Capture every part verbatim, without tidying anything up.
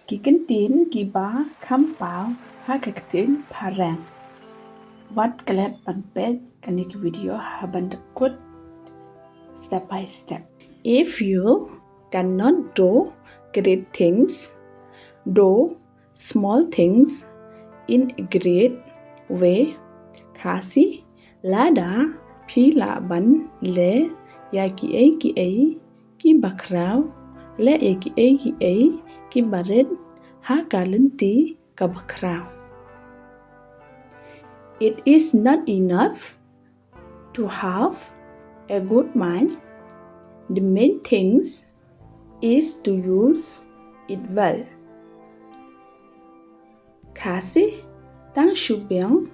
Ki kyntien kiba kham paw ha ka ktien phareng. Wat klet ban peit kane ka video haba kut step by step. If you cannot do great things, do small things in a great way. Khasi, lada phi lah ban leh ïa kiei kiei kiba khraw, leh ïa kiei kiei kiba rit ha ka lynti kaba khraw. It is not enough to have a good mind. The main things is to use it well. Khasi, tang shu biang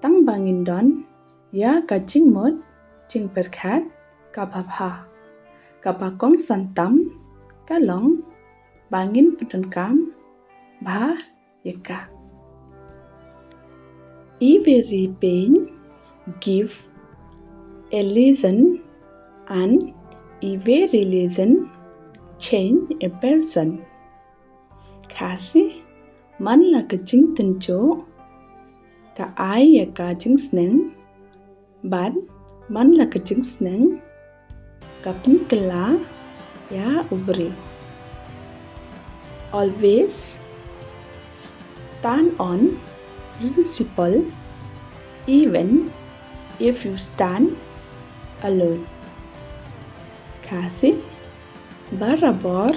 tang ba ngin don ïa ka jingmut jingpyrkhat kaba bha. Kaba kongsan tam ka long ba ngin pyndonkam bha ïa ka. Every pain give a lesson, and every lesson change a person. Khasi, man la ka jingtynjuh ka ai ïa ka jingsneng, bad man la ka jingsneng ka pynkylla ïa u briew. Always stand on principle, even if you stand alone. Khasi, barabor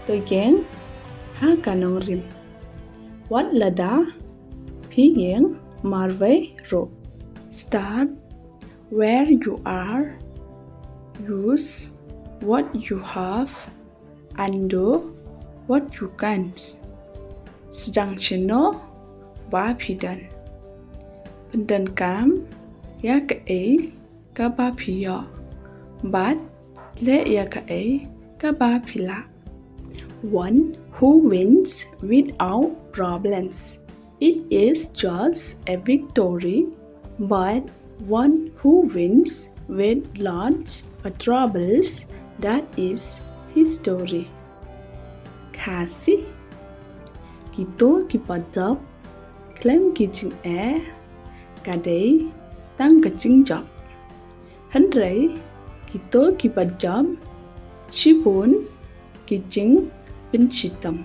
to ïeng ha ka nongrim, wat lada phi ïeng marwei ruh. Start where you are, use what you have, and do what you can. Sdang shano ba phi don, pyndonkam ïa kaei kaba phi ïoh, bad leh ïa kaei kaba phi lah. One who wins without problems, it is just a victory, but one who wins with lots of troubles, that is history. Khasi, kito kiba jop khlem ki jingeh ka dei tang ka jingjop. Hynrei kito kiba jop shibun ki jingpynshitom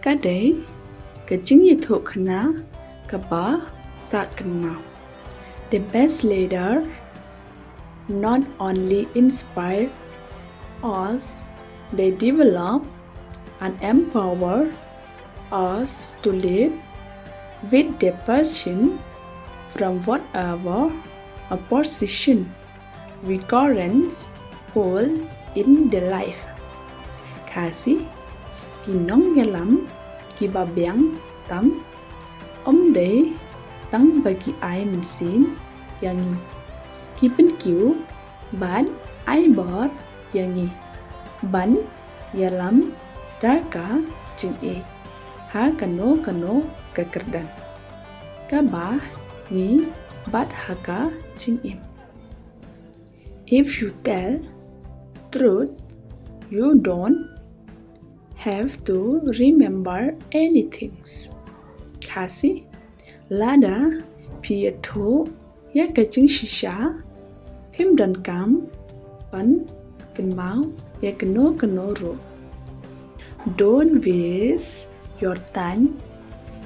ka dei ka jingïathuhkhana kaba sah kynmaw. The best leader not only inspire us, they develop and empower us to live with the passion from whatever a position we currently hold in the life. Khasi, ki nongïalam kiba biang tam ym dei tang ba ki ai mynsiem ïa ngi, ki pynkiew bad ai bor ïa ngi ban ïalam da ka jingïeit ha kano kano ka kyrdan kaba ngi bat ha ka jingim. If you tell truth, you don't have to remember anything. Khasi, lada phi ïathuh ïa ka jingshisha, phim donkam ban kynmaw ïa kano kano ruh. Don't waste your time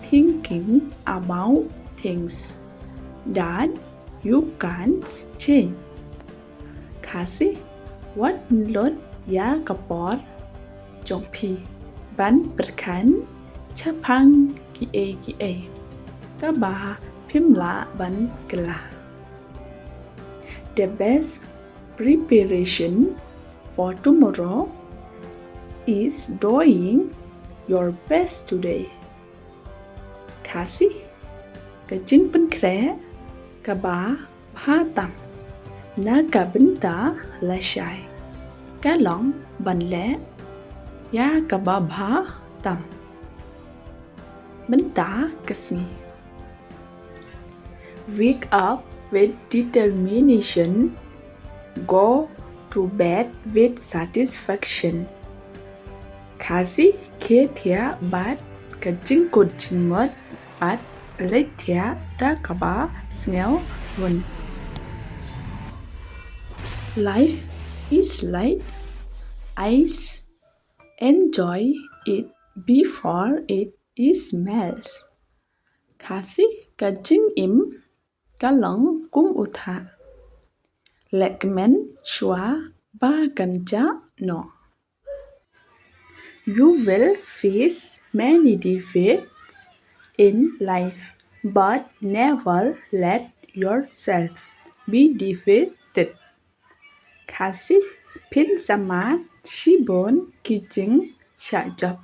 thinking about things that you can't change. Khasi, wat pynlut ïa ka por jong phi ban pyrkhat shaphang kiei kiei kaba phim lah ban kylla. The best preparation for tomorrow is doing your best today. Khasi, ka jingpynkhreh kaba bha tam na ka bynta lashai ka long ban leh ïa kaba bha tam mynta ka sngi. Wake up with determination. Go to bed with satisfaction. Khasi khie thiah bad ka jingkut jingmut bad leit thiah da kaba sngewrun. Life is like ice, enjoy it before it is melt. Khasi ka jingim ka long kum u thah, leh kmen shuwa ba kan jah noh. You will face many defeats in life, but never let yourself be defeated. Khasi phin sa mad shibun ki jingshah jop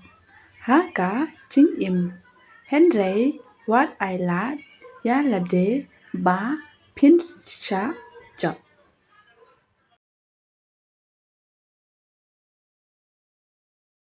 ha ka jingim, hynrei wat ai lad ïa lade ba phin shah jop.